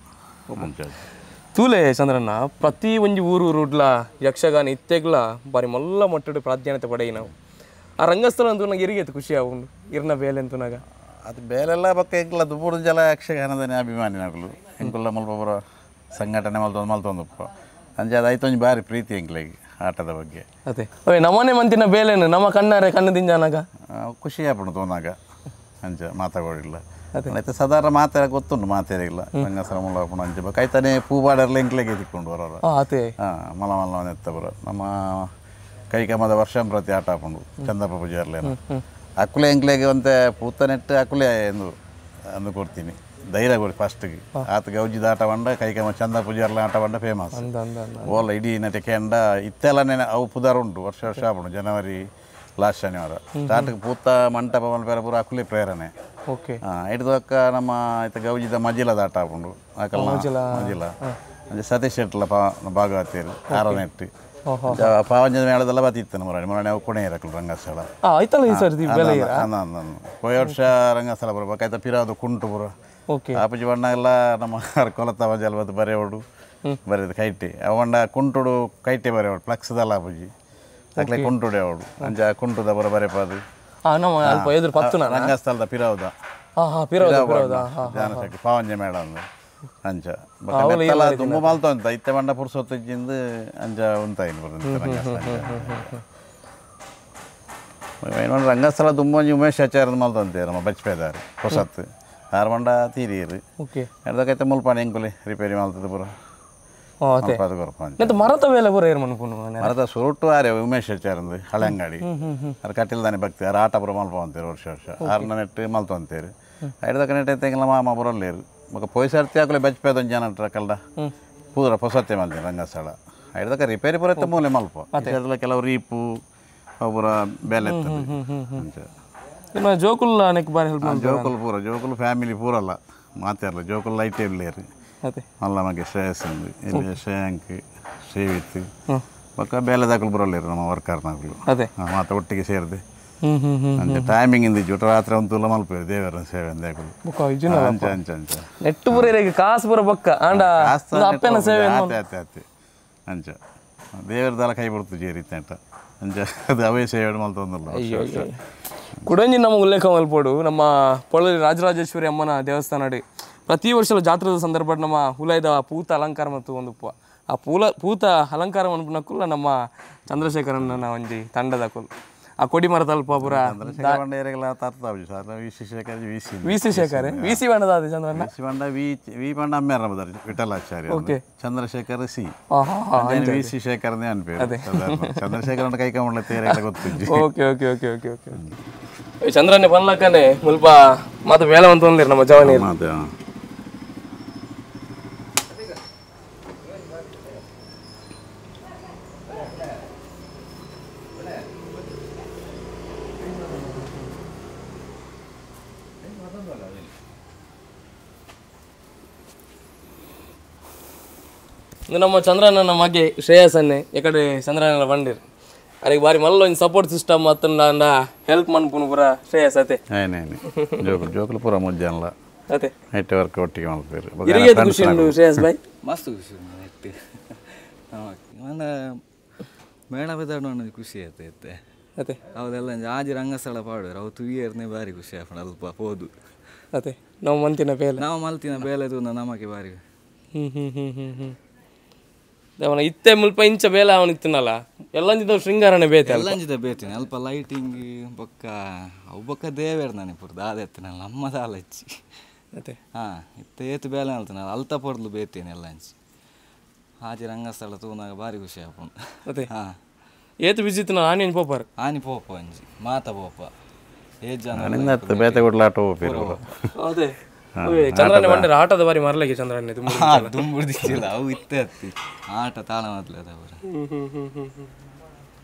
Speaker 2: ಅಂಚೆ
Speaker 1: ತೂಲೆ ಚಂದ್ರಣ್ಣ ಪ್ರತಿ ಒಂಜಿ ಊರು ಊರುಡ್ಲ ಯಕ್ಷಗಾನ ಇತ್ತೆಗ್ಲ ಬಾರಿ ಮಲ್ಲ ಮಟ್ಟಡು ಪ್ರಾಧಾನ್ಯತೆ ಪಡೆಯಿ ನಾವು ಆ ರಂಗಸ್ಥಳ ಅಂತೂ ನಂಗೆ ಇರಿಗೆ ಖುಷಿ ಆವುಂಡು ಇರ್ನ ಬೇಲೆ ಅಂತನಾಗ
Speaker 2: ಅದು ಬೇಲೆಲ್ಲ ಪಕ್ಕ ಎಂಕುಲ ದುಬ್ಬುಡು ಜಲ ಯಕ್ಷಗಾನದನೆ ಅಭಿಮಾನಿ ನಾಕುಲು ಎಂಕುಲ್ಲ ಮಲ್ಪ ಸಂಘಟನೆ ಮಲ್ತೊಂದು ಮಲ್ತೊಂದುಪ್ಪ ಅಂಚೆ ಅದು ಆಯ್ತು ಒಂಜಿ ಬಾರಿ ಪ್ರೀತಿ ಎಂಕ್ಲೆಗ್ ಆಟದ ಬಗ್ಗೆ
Speaker 1: ಅದೇ ಓಯ್ ನಮ್ಮನೆ ಮಂತಿನ ಬೇಲೆನು ನಮ್ಮ ಕಣ್ಣಾರೆ ಕಣ್ಣು ದಿಂಜಾನಾಗ
Speaker 2: ಖುಷಿ ಆಪುಂಡು ತೋನಾಗ ಅಂಚೆ ಮಾತಾಡೋಡಿಲ್ಲ అయితే ಸಾಧಾರಣ ಮಾತಾಡ ಗೊತ್ತುಂಟು ಮಾತಾಡಿಲ್ಲ ರಂಗಸ್ಥಳ ಮುಲ್ಲ ಅಂಚೆ ಬೇಕು ಆಯ್ತಾನೆ ಪೂ ಬಾಡರ್ಲ ಎಂಕ್ಲೆಗೆ ತಿಕ್ಕೊಂಡು ಬರೋರು ಮಲ ಮಲ್ಲ ಎತ್ತ ಬರೋ ನಮ್ಮ ಕೈಕಮದ ವರ್ಷಂಪ್ರತಿ ಆಟ ಆಪುಂಡು ಚಂದಪ್ಪ ಪೂಜಾರ್ಲೇನ ಅಕ್ಕುಲೆ ಎಂಕ್ಲೆಗೆ ಒಂತೆ ಪೂತ ನೆಟ್ಟು ಅಕ್ಕುಲೆ ಎಂದು ಅಂದು ಕೊಡ್ತೀನಿ ಧೈರ್ಯ ಕೊಡಿ ಫಸ್ಟ್ಗೆ ಆತ ಗೌಜಿದ ಆಟ ಬಂಡ ಕೈಕಮ ಚಂದ ಪೂಜಾರ್ಲ ಆಟ ಬಂಡ ಫೇಮಸ್ ಓಲ ಇಡೀ ನಟೆ ಕೆಂಡ ಇತ್ತೆಲ್ಲ ನೆನೆ ಅವು ಪುದಾರ್ ಉಂಟು ವರ್ಷ ವರ್ಷ ಆಪುಂಡು ಜನವರಿ ಲಾಸ್ಟ್ ಶನಿವಾರ ಸ್ಟಾರ್ಟ್ಗೆ ಪೂತ ಮಂಟಪ ಮಲ್ಪೆರ ಪೂರ ಅಕ್ಕುಲೆ ಪ್ರೇರಣೆ
Speaker 1: ಓಕೆ
Speaker 2: ಹಿಡಿದಕ್ಕ ನಮ್ಮ ಆಯ್ತು ಗೌಜಿದ ಮಜಿಲದ ಆಟ ಆಪುಂಡು ಮಜಿಲ ಅಂಚೆ ಸತೀಶ್ ಶೆಟ್ಲ ಭಾಗವತಿಯರು ಆರನೆಟ್ಟು ಪಾವಂಜದ ಮೇಳದೆಲ್ಲ ಬತ್ತಿತ್ತು ಮೊರಾಣಿ ಮೊರಾಣಿ ಅವು ಕೊನೆ ಇರಕಲು ರಂಗಸ್ಥಳ ಪೋಯ ವರ್ಷ ರಂಗಸ್ಥಳ ಬರ್ಬೇಕಾಯ್ತಾ ಪಿರಾದು ಕುಂಟು ಪೂರ ಆಪುಜಿ ಬಣ್ಣ ಎಲ್ಲ ನಮ್ಮ ಕೊಲತ್ತ ಮಜಲ್ ಬತ್ತು ಬರೆಯೋಡು ಬರೆದು ಕೈಟಿ ಅವಂಡ ಕುಂಟುಡು ಕೈಟೆ ಬರೆಯೋಡು ಫ್ಲಕ್ಸ್ದಲ್ಲ ಆಪುಜಿ ಅಕ್ಲೆ ಕುಂಟುಡೆ ಅವಡು ಅಂಚ ಕುಂಟುದ ಬರ ಬರೆಪಾದು ರಂಗಸ್ಥಳದ ಪಿರಾವುದ ಜ್ಞಾನಶಕ್ತಿ ಪಾವಂಜೆ ಮೇಳ ಅಂದ್ರೆ ಅಂಚ ಬೊಕ್ಕ ದುಂಬು ಮಲ್ತೊಂತ ಇತ್ತೆ ಪಂಡ ಪುರ್ಸೊತ್ತು ಇಜ್ಜಿಂದು ಅಂಚ ಉಂತಾಯಿನ ರಂಗಸ್ಥಳ ದುಂಬು ಒಂಜಿ ಉಮೇಶ್ ಆಚಾರ್ಯ ಮಲ್ತೊಂತೇರು ನಮ್ಮ ಬಚ್ಪೇದಾರು ಹೊಸತ್ತು ಆರು ಪಂಡ ತೀರಿಯರು ಎಡ್ದಕೈತೆ ಮುಲ್ಪಾಣಿ ಎಂಕುಲೆ ರಿಪೇರಿ ಮಲ್ತದ ಪೂರ
Speaker 1: ಮರತ ಬೇಲೆ ಪೂರ ಏರ್ ಮನ್ಪುನು
Speaker 2: ಮರತ ಸುರುಟು ಆರೆ ಉಮೇಶ್ ಆಚಾರ್ಯ ಹಳೆಂಗಾಡಿ ಆರು ಕಟ್ಟಿಲ್ದಾನೆ ಭಕ್ತಿ ಆರು ಆಟ ಪೂರ ಮಲ್ಪಂತೇರು ವರ್ಷ ವರ್ಷ ಆರ್ನ ನೆಟ್ಟು ಮಲ್ತೊಂತೇರು ಐಡ್ದಕ ನೆಟ್ಟು ಎಂಗ್ಲ ಮಾಮ ಪೂರ ಬೊಕ್ಕ ಪೋಯ್ ಸರ್ತಿ ಆಕಲೆ ಬಚ್ಪೇದ ಒಂಜಿ ಜನ ಕಲ್ಡ ಪೂರ ಪೊಸತ್ತೆ ಮಲ್ತೇನೆ ರಂಗಸ್ಥಳ ಐಡ್ದಕ ರಿಪೇರಿ ಪೂರ ಇತ್ತ ಮೂಲೆ ಮಲ್ಪ ಕೆಲವು ರೀಪು ಪೂರ ಬೇಲೆ
Speaker 1: ನಿಮ್ಮ ಜೋಕುಲ್ ಅನೇಕ ಬಾರಿ ಹೆಲ್ಪ್
Speaker 2: ಜೋಕುಲ್ ಪೂರ ಜೋಕುಲ್ ಫ್ಯಾಮಿಲಿ ಪೂರ ಅಲ್ಲ ಮಾತಾಡಲ್ಲ ಜೋಕುಲ್ ಲೈಟ್ ಇಲ್ಲೇರು ಮಲ್ಲ ಮಗೆ ಶ್ರೇಯಸ್ ಉಂದು ಇಲ್ಲಿ ಶ್ರೇಯಾಂಕ್ ಶ್ರೀವಿತ್ ಬೊಕ್ಕ ಬೇಲೆದಾಕಲು ಬರೋಲ್ಲೇರು ನಮ್ಮ ವರ್ಕರ್ನಾಕಲು ಮಾತ ಒಟ್ಟಿಗೆ ಸೇರಿದೆ ಅಂಚೆ ಟೈಮಿಂಗ್ ಇಂದ ಜುಟ ರಾತ್ರಿ ಒಂದು ತುಲ ಮಲ್ಪೇರು ದೇವರ ಸೇವೆ ಅಂದೇಕಲು ಅಂಚೆ ಅಂಚೆ ಅಂಚೆ
Speaker 1: ನೆಟ್ಟು ಪೂರ ಕಾಸು ಪೂರ ಬೊಕ್ಕ ಆಂಡ ಅಪ್ಪನ ಸೇವೆ
Speaker 2: ಆತೆ ಆತೆ ಆತೆ ಅಂಚ ದೇವರದಲ್ಲ ಕೈ ಬಿಡ್ತು ಜೇರಿ ನೆಟ್ಟ ಅಂಚ ಅದು ಅವೇ ಸೇವೆ ಮಲ್ತೊಂದಲ್ಲ.
Speaker 1: ಕುಡಂಜಿ ನಮ್ಮ ಉಲ್ಲೇಖ ಮಲ್ಪೋಡು ನಮ್ಮ ಪೊಳಲಿ ರಾಜರಾಜೇಶ್ವರಿ ಅಮ್ಮನ ದೇವಸ್ಥಾನ ಪ್ರತಿ ವರ್ಷದ ಜಾತ್ರೆದ ಸಂದರ್ಭ ನಮ್ಮ ಹುಲೈದ ಪೂತ ಅಲಂಕಾರ ಮತ್ತು ಒಂದು ಆ ಪೂತ ಅಲಂಕಾರ ಮನ್ಪುನಕ್ಕುಲ್ಲ ನಮ್ಮ ಚಂದ್ರಶೇಖರನ್ನ ಒಂಜಿ ತಂಡದ ಕುಲ್ ಆ ಕೊಡಿ ಮರ ತಲ್ಪ ಪೂರ V C Shekhar V C ಬಣ್ಣದ ಚಂದ್ರಣ್ಣ
Speaker 2: V V ಬಣ್ಣ ಅಮ್ಮೇರ Vithalacharya
Speaker 1: okay
Speaker 2: Chandrashekhar C V C Shekhar ಅನ್ಪೇರು Chandrashekar ಕೈ ಕಮಲ ತೇರೆಲ್ಲ ಗೊತ್ತಿದ್ದು.
Speaker 1: Okay okay okay okay okay ಚಂದ್ರನ್ನೇ ಬನ್ಲಕ್ಕನೆ ಮುಲ್ಪ ಮಾತ ಬೇಲೆ ಅಂತ ಒಂದಿರ ನಮ್ಮ ಜವನಿ ನಮ್ಮ ಚಂದ್ರನ ಮಗೆ ಶ್ರೇಯಸ್ ಅನ್ನೆ ಎಕಡೆ ಚಂದ್ರನ ಬಂದಿರು ಅದಕ್ಕೆ ಬಾರಿ ಮಲ್ಲ ಒಂದು ಸಪೋರ್ಟ್ ಸಿಸ್ಟಮ್ ಮತ್ತು ನನ್ನ ಹೆಲ್ಪ್ ಮನ್ಪುನು ಪೂರ ಶ್ರೇಯಸ್ ಅತೆ
Speaker 2: ಜೋಕುಲು ಜೋಕುಲು ಪೂರ ಮುಜ್ಜಾನಲ್ಲ
Speaker 1: ಅತೆ
Speaker 2: ನೆಟ್ವರ್ಕ್ ಒಟ್ಟಿಗೆ ಮಲ್ಪೇರು
Speaker 1: ಖುಷಿ ಉಂಡು ಶ್ರೇಯಸ್ ಬಾಯ್
Speaker 3: ಮಸ್ತ್ ಖುಷಿ ಉಂಡು ನೆಟ್ ನನ್ನ ಮೇಳ ಬೆದಾಡ ಖುಷಿ ಆಯ್ತು ಇತ್ತೆ
Speaker 1: ಅತೆ
Speaker 3: ಅವದೆಲ್ಲ ಆಜಿ ರಂಗಸ್ಥಳ ಪಾಡುವರು ಅವು ತುಗಿಯರ್ನೇ ಬಾರಿ ಖುಷಿ ಆಪಣ ಅಲ್ಪ ಪೋದು
Speaker 1: ಅತೆ ನಾವು ಮಂತಿನ ಬೇಲೆ
Speaker 3: ನಾವು ಮಲ್ತಿನ ಬೇಲೆ ತೂನ ನಮಗೆ ಬಾರಿ
Speaker 1: ಹ್ಞೂ ಹ್ಞೂ ಹ್ಞೂ ಹ್ಞೂ ಹ್ಞೂ ಅವನ ಇತ್ತೆ ಮುಲ್ಪ ಇಂಚ ಬೇಲೆ ಅವನ ಇತ್ತನಲ್ಲ ಎಲ್ಲಂಜಿದ ಶೃಂಗಾರನೆ ಬೇತೆ
Speaker 3: ಎಲ್ಲಂಜಿದ ಬೇತೇನೆ ಅಲ್ಪ ಲೈಟಿಂಗ್ ಬೊಕ್ಕ ಅವು ಬೊಕ್ಕ ದೇವೇರ್ ನಾನೇ ಪುರ್ದು ಆದೆತ್ತನಲ್ಲ ಅಮ್ಮ ದಾಲಚ್ಚಿ
Speaker 1: ಅತೆ
Speaker 3: ಹಾಂ ಇತ್ತೆ ಏತು ಬೇಲೆ ಅಲ್ತನಲ್ಲ ಅಲ್ತ ಪೊರ್ಲು ಬೇತೇನೆ ಎಲ್ಲಂಚಿ ಆಜಿ ರಂಗಸ್ಥಳ ತೂನಾಗ ಭಾರಿ ಖುಷಿ ಆಪುಂಡು
Speaker 1: ಅದೇ
Speaker 3: ಹಾಂ
Speaker 1: ಏತು ಬಿಸಿ ಇತ್ತು ಆನಿ ಒಂಜಿ ಪೋಪಾರ್
Speaker 3: ಆನಿ ಪೋಪ ಒಂಜಿ ಮಾತ ಪೋಪ ಏತ್ ಜನ
Speaker 2: ಬೇತೆ ಕೊಡ್ಲಾಟ ಹೋಗ್ತೀರಿ
Speaker 1: ಅದೇ ಚಂದ್ರನೇ ಬಂದರೆ ಆಟದ ಬಾರಿ ಮರಲಿಕ್ಕೆ ಚಂದ್ರನೇ
Speaker 3: ದುಂಬುಡ್ದಿಲ್ಲ ಅವು ಇತ್ತೆ ಅತ್ತಿ ಆಟ ತಾಳ ಮೊದಲು ಅವರ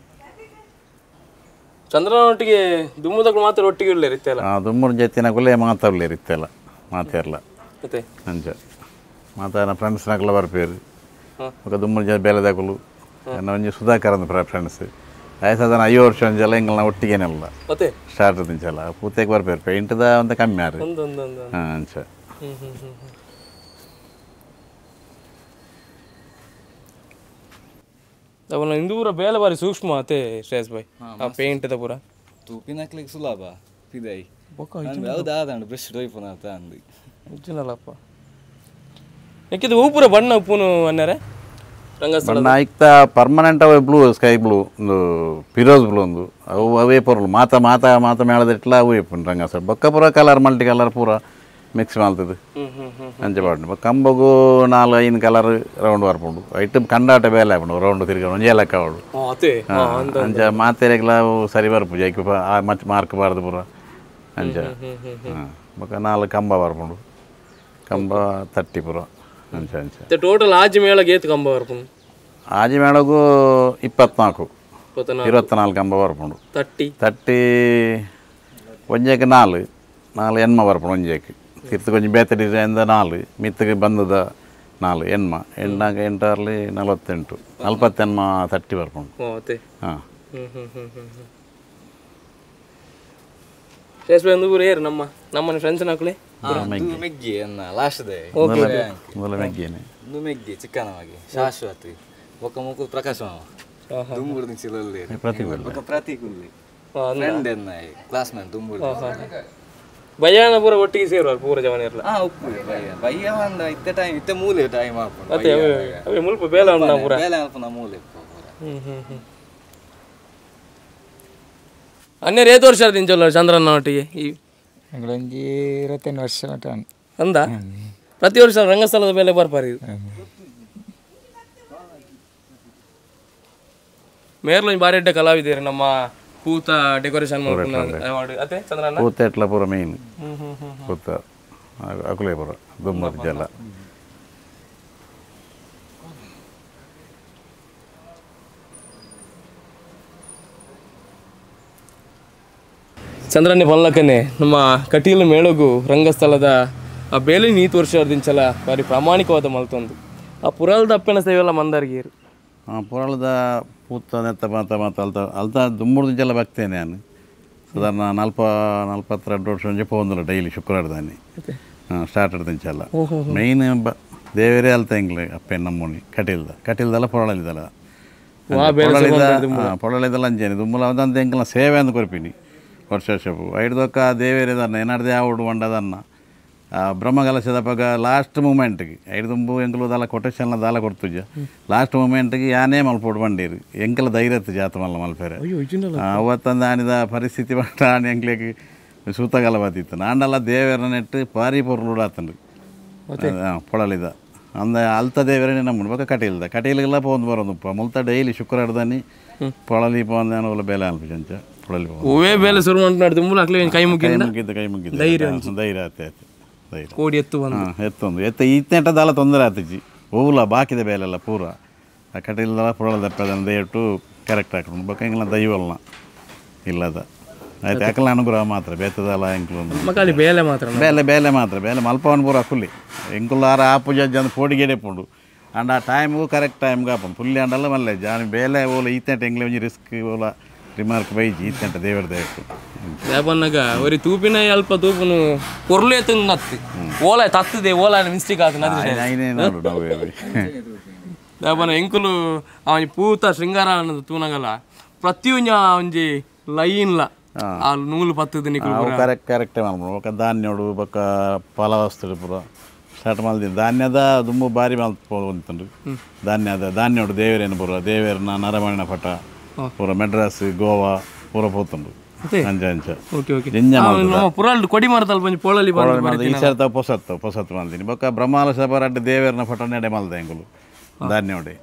Speaker 1: ಚಂದ್ರನೊಟ್ಟಿಗೆ ದುಮ್ಮುದಕ್ಕೂ ಮಾತ್ರ ಒಟ್ಟಿಗೆ ಇರಲಿ ಇತ್ತೆಲ್ಲ
Speaker 2: ದುಮ್ಮುರ ಜೊತೆನ ಕುಲೆ ಮಾತಾಡಲಿ ಇತ್ತೆಲ್ಲ ಮಾತಾಡಲ್ಲ
Speaker 1: ಮತ್ತೆ
Speaker 2: ಅಂಚ ಮಾತಾಡ ಫ್ರೆಂಡ್ಸ್ ನಕಲ ಬರ್ಪೇರು ఒక ದುಮ್ಮುರ ಜೊತೆ ಬೇಲೆದಾಕಲು ನನ್ನ ಒಂಜಿ ಸುಧಾಕರ್ ಅಂದ ಫ್ರೆಂಡ್ಸ್ ಆಯ್ತು ಸಾಧಾರಣ 5 ವರ್ಷ ಒಂಜೆಲ್ಲ ಎಂಗ್ಲ ಒಟ್ಟಿಗೆನೆಲ್ಲ
Speaker 1: ಮತ್ತೆ
Speaker 2: ಸ್ಟಾರ್ಟ್ ದಿಂಚಲ್ಲ ಪೂತೆಗೆ ಬರ್ಪೇರು ಪೇಂಟ್ದ ಅಂತ ಕಮ್ಮಿ ಆರು ಹಾಂ ಅಂಚ
Speaker 1: ಅವನ ಇಂದೂರ ಬೇಲೆ ಬಾರಿ ಸೂಕ್ಷ್ಮ ಅತೆ ಶ್ರೇಯಸ್ ಭಾಯ್ ಆ ಪೇಂಟ್ದ ಪೂರ
Speaker 3: ತೂಪಿನಕ್ಲಿಗೆ ಸುಲಭ ಪಿದೈ ಹೌದಾದಂಡು ಬ್ರಷ್ ಡೊಯ್ಪುನ ಅಂತ ಅಂದು
Speaker 1: ಉಜ್ಜಿನಲ್ಲಪ್ಪ ಯಾಕಿದು ಹೂ ಪೂರ ಬಣ್ಣ ಉಪ್ಪುನು ಅನ್ನಾರೆ ರಂಗಸ್ಥಳ
Speaker 2: ಬಣ್ಣ ಇಕ್ತ ಪರ್ಮನೆಂಟ್ ಅವೇ ಬ್ಲೂ ಸ್ಕೈ ಬ್ಲೂ ಒಂದು ಫಿರೋಜ್ ಬ್ಲೂ ಒಂದು ಅವು ಅವೇ ಪೊರ್ಲು ಮಾತ ಮಾತ ಮಾತ ಮೇಳದಿಟ್ಲ ಅವೇ ಇಪ್ಪುಂಡು ರಂಗಸ್ಥಳ ಬೊಕ್ಕ ಪೂರ ಕಲರ್ ಮಲ್ಟಿ ಕಲರ್ ಪೂರ ಮಿಕ್ಸ್ ಮಲ್ತದು ಅಂಚ ಪಾಡುಂಡು ಕಂಬಗು 4 5 ಕಲರ್ ರೌಂಡ್ ಬರ್ಪುಂಡು ಐಟ್ ಕಂಡಾಟ ಬೇಲೆ ಆಪುಂಡು ರೌಂಡ್ ತಿರ್ಗ ಒಂಜೇ ಲೆಕ್ಕ ಅವಳು ಅಂಚ ಮಾತೆರೆಗ್ಲ ಸರಿ ಬರ್ಪು ಜೈಕ್ ಮಚ್ಚ ಮಾರ್ಕ್ ಬಾರ್ದು ಪೂರ ಅಂಚ ಬೊಕ್ಕ 4 ಕಂಬ ಬರ್ಪುಂಡು ಕಂಬ ತಟ್ಟಿ ಪೂರ ಅಂಚ ಅಂಚ
Speaker 1: ಟೋಟಲ್ ಆಜಿ ಮೇಳಗೆ ಏತ್ ಕಂಬ ಬರ್ಪುಂಡು
Speaker 2: ಆಜಿ ಮೇಳಗು 24 24 ಕಂಬ ಬರ್ಪುಂಡು
Speaker 1: ತಟ್ಟಿ
Speaker 2: ತಟ್ಟಿ ಒಂಜೆಗೆ 4 4 ಎನ್ಮ ಬರ್ಪುಂಡು ಒಂಜೆಗೆ ತಿರ್ತು ಕೊಂಚ ಬೇತೆ ಡಿಸೈನ್ದ 4 ಮಿತ್ತಗೆ ಬಂದದ 4 ಎನ್ಮ ಎಣ್ಣಾಗ 8 48 40 ಎನ್ಮ ತಟ್ಟಿ ಬರ್ಪುಂಡು ಹಾಂ
Speaker 1: ನಮ್ಮ ನಮ್ಮ ಫ್ರೆಂಡ್ಸ್ ನಾಕುಲೆ
Speaker 3: ಮೆಗ್ಗಿ ಎನ್ನ ಲಾಸ್ಟ್ they
Speaker 2: ಮೊದಲ ಮೆಗ್ಗಿನೇ
Speaker 3: ಮೆಗ್ಗಿ ಚಿಕ್ಕನವಾಗಿ ಶಾಶ್ವತಿ ಬೊಕ್ಕ ಮುಕುಲ್ ಪ್ರಕಾಶ್ ಮಾಮ ದುಂಬುಡು ನಿಚಿಲಲ್ಲಿ
Speaker 2: ಪ್ರತೀಕ್
Speaker 3: ಬೊಕ್ಕ ಪ್ರತೀಕ್ ಉಲ್ಲಿ ಫ್ರೆಂಡ್ ಎನ್ನ ಕ್ಲಾಸ್ ಮ್ಯಾನ್ ದುಂಬುಡು
Speaker 1: ಬಯ್ಯಾನ ಪೂರ ಒಟ್ಟಿಗೆ ಸೇರುವ ಪೂರ ಜವನಿರ್ಲ
Speaker 3: ಆ ಉಪ್ಪು ಬಯ್ಯ ಬಯ್ಯ ಬಂದ ಇತ್ತೆ ಟೈಮ್ ಇತ್ತೆ ಮೂಲೆ ಟೈಮ್ ಆಪುಂಡು
Speaker 1: ಅತ್ತೆ ಅವೇ ಮುಲ್ಪ ಬೇಲ ಉಂಡು ಪೂರ
Speaker 3: ಬೇಲೆ ಅಲ್ಪನ ಮೂಲೆ ಪೂರ
Speaker 1: ಅನ್ಯರು ಏತ್ ವರ್ಷ ದಿಂಚಲ್ಲ ಚಂದ್ರನ ಒಟ್ಟಿಗೆ ಈ
Speaker 4: ಎಂಗ್ಲೊಂಜಿ 25 ವರ್ಷ ಮಟ್ಟ
Speaker 1: ಅಂದ ಪ್ರತಿ ವರ್ಷ ರಂಗಸ್ಥಳದ ಮೇಲೆ ಬರ್ಪಾರಿ ಮೇರ್ಲೊಂಜಿ ಬಾರಿ ಎಡ್ಡೆ ಕಲಾವಿದರು ನಮ್ಮ ಪೂತ ಡೆಕೋರೇಷನ್ ಮಾಡ್ಕೊಂಡು ಅತ್ತೆ ಚಂದ್ರಣ್ಣ
Speaker 2: ಪೂತ ಎಟ್ಲ ಪೂರ ಮೇನ್ ಪೂತ ಅಕುಲೇ ಪೂರ ದುಮ್ಮದ ಜಲ
Speaker 1: ಚಂದ್ರನೇ ಪಲ್ಲಕ್ಕನೆ ನಮ್ಮ ಕಟೀಲು ಮೇಳಗು ರಂಗಸ್ಥಳದ ಆ ಬೇಲೆ ನೀತು ವರ್ಷ ದಿಂಚಲ ಬಾರಿ ಪ್ರಾಮಾಣಿಕವಾದ ಮಲ್ತೊಂದು ಆ ಪುರಾಲ್ದ ಅಪ್ಪನ ಸೇವೆಲ್ಲ ಮಂದಾರ್ಗೀರು
Speaker 2: ಪುರಾಳದ ಪೂತ ನೆತ್ತ ಮಾತ ಮಾತ ಅಲ್ತ ಅಲ್ತ ದುಮ್ಮುರ್ದಿಂಚಲ ಬಗ್ತೇನೆ ನಾನು ಸಾಧಾರಣ 42 ವರ್ಷ ಒಂಜಿ ಪೋಂದುಲ್ಲ ಡೈಲಿ ಶುಕ್ರವಾರದಾನಿ ಸ್ಟಾರ್ಟ್ ದಿಂಚಲ ಮೇಯ್ನ್ ದೇವರೇ ಅಲ್ತ ಎಂಗ್ಲೆ ಅಪ್ಪೆ ನಮ್ಮೋನಿ ಕಟೀಲ್ದ ಕಟೀಲ್ದಲ್ಲ ಪೊರಳಿದಲ್ಲ ಪೊರಳಿದಲ್ಲ ಅಂಜೇನೆ ದುಮ್ಮುಲ ಅದಂತ ಎಂಕ್ಲ ಸೇವೆ ಅಂದ್ ಕೊರ್ಪಿನಿ ವರ್ಷ ವರ್ಷಪು ಐಡ್ದೊಕ್ಕ ದೇವೇರಿದನ್ನ ಏನಾಡ್ದೆ ಆವುಡು వండದನ್ನ ಬ್ರಹ್ಮಕಲಶದ ಪಗ ಲಾಸ್ಟ್ ಮೂಮೆಂಟ್ಗೆ ಐಡ್ದುಂಬು ಎಂಕಲು ದಾಲ ಕೊಟೇಶನ್ಲ ದಾಲ ಕೊಡ್ತುಜ ಲಾಸ್ಟ್ ಮೂಮೆಂಟ್ಗೆ ಯಾನೇ ಮಲ್ಪೋಡು ಬಂಡೀರು ಎಂಕಲ ಧೈರ್ಯತ್ತು ಜಾತ ಮಲ್ಲ ಮಲ್ಪೇರೆ ಅವತ್ತಂದು ಆನಿದ ಪರಿಸ್ಥಿತಿ ಬಂಡ ಆನೆ ಎಂಕ್ಲೆಗ್ ಸೂತಗಲ ಬತ್ತಿತ್ತು ನಾಂಡಲ್ಲ ದೇವೇರ ನೆಟ್ಟು ಪಾರಿ ಪೊರ್ಲುಡು ಆತಂಡು ಪೊಳಲಿದ ಅಂದ ಅಲ್ತ ದೇವರೇ ನಮ್ಮ ಬೊಕ ಕಟೀಲ್ದ ಕಟೀಲ್ಗೆಲ್ಲ ಪೋಂದು ಬರೋದು ಮುಲ್ತ ಡೈಲಿ ಶುಕ್ರವಾರದಾನಿ ಪೊಳಲಿ ಪೋಂದು ಬೇಲೆ ಅನ್ಪಿಂಚ ಪೊಳಲಿ
Speaker 1: ಹೂವೇ ಬೇಲೆ ಶುರು ಮಾಡ್ತಾರೆ ದುಂಬುಲ ಅಕ್ಲೆ ಕೈ ಮುಗಿದ
Speaker 2: ಕೈ ಮುಗಿದ
Speaker 1: ಧೈರ್ಯ
Speaker 2: ಧೈರ್ಯ ಆತೆ ಆಯ್ತು ಧೈರ್ಯ
Speaker 1: ಕೋಡಿ ಎತ್ತು ಬಂದು
Speaker 2: ಎತ್ತೊಂದು ಎತ್ತ ಈತೇಟ ದಾಲ ತೊಂದರೆ ಆತಿಜಿ ಹೂವುಲ ಬಾಕಿದ ಬೇಲೆಲ್ಲ ಪೂರ ಆ ಕಟೀಲ್ದಲ್ಲ ಪೊಳಲ ದಪ್ಪದ ದಯಟ್ಟು ಕರೆಕ್ಟ್ ಹಾಕೊಂಡು ಬೊಕ ಎಂಗ್ಲ ದೈವಲ್ನ ಇಲ್ಲದ ಆಯ್ತು ಯಾಕಲ್ಲ ಅನುಗ್ರಹ ಮಾತ್ರ ಬೇತದಲ್ಲ ಎಂಕ್ಲು
Speaker 1: ಮಕ್ಕಳಿ ಬೇಲೆ ಮಾತ್ರ
Speaker 2: ಬೇಲೆ ಬೇಲೆ ಮಾತ್ರ ಬೇಲೆ ಮಲ್ಪವನ್ ಪೂರ ಕುಲ್ಲಿ ಎಂಕುಲಾರ ಆ ಪೂಜೆ ಜನ ಪೋಡಿಗೆಡೆ ಪುಂಡು ಅಂಡ್ ಆ ಟೈಮ್ಗೂ ಕರೆಕ್ಟ್ ಟೈಮ್ಗೆ ಆಪುಂಡು ಪುಲ್ಲಿ ಅಂಡಲ್ಲ ಮಲ್ಲೆ ಜಾನ ಬೇಲೆ ಓಲ ಈತೇಟ ಎಂಗ್ಲೆ ಒಂಜಿ ರಿಸ್ಕ್ ಓಲ ರಿಮಾರ್ಕ್ ಬೈಜಿ ಈತೇಟ ದೇವರ ದಯಟ್ಟು
Speaker 1: ದೇಪನ್ನಗ ಒರಿ ತೂಪಿನ ಅಲ್ಪ ತೂಪುನು ಕೊರ್ಲೆ ನತ್ತು ಓಲ ತತ್ತದೆ ಓಲ ಮಿಸ್ಟೇಕ್ ಆತ ದೇಪನ ಎಂಕುಲು ಅವನ ಪೂತ ಶೃಂಗಾರ ಅನ್ನೋದು ತೂನಗಲ್ಲ ಪ್ರತಿಯೊಂಜ ಒಂಜಿ ಲೈನ್ಲ ಆ ನೂಲು ಪತ್ತದ ನಿಕುಲು
Speaker 2: ಕರೆಕ್ಟ್ ಕರೆಕ್ಟ್ ಮಲ್ಪುಂಡು ಬೊಕ ಧಾನ್ಯೋಡು ಬೊಕ ಫಲವಸ್ತು ಪೂರ ಸ್ಟಾರ್ಟ್ ಮಲ್ದಿ ಧಾನ್ಯದ ದುಂಬು ಬಾರಿ ಮಲ್ಪೊಂತುಂಡು ಧಾನ್ಯದ ಧಾನ್ಯೋಡು ದೇವರೇನು ಪೂರ ದೇವೇರನ ನರಮಣಿನ ಪಟ ಪೂರ ಮೆಡ್ರಾಸ್ ಗೋವಾ ಪೂರ ಪೋತುಂಡು ಅಂಚ ಅಂಚ
Speaker 1: ಓಕೆ ಓಕೆ ಪುರಾಲ್ಡ್ ಕೊಡಿ ಮರತಲ್ ಬಂಜಿ ಪೋಳಲಿ
Speaker 2: ಬಂದು ಈ ಸರ್ತ ಪೊಸತ್ತು ಪೊಸತ್ತು ಮಲ್ದಿನಿ ಬೊಕ ಬ್ರಹ್ಮಾಲ ಸಬರಡ್ಡ ದೇವೇರನ ಪಟ ನೆಡೆ ಮಲ್ದ ಎಂಕುಲು ಧಾನ್ಯೋಡೆ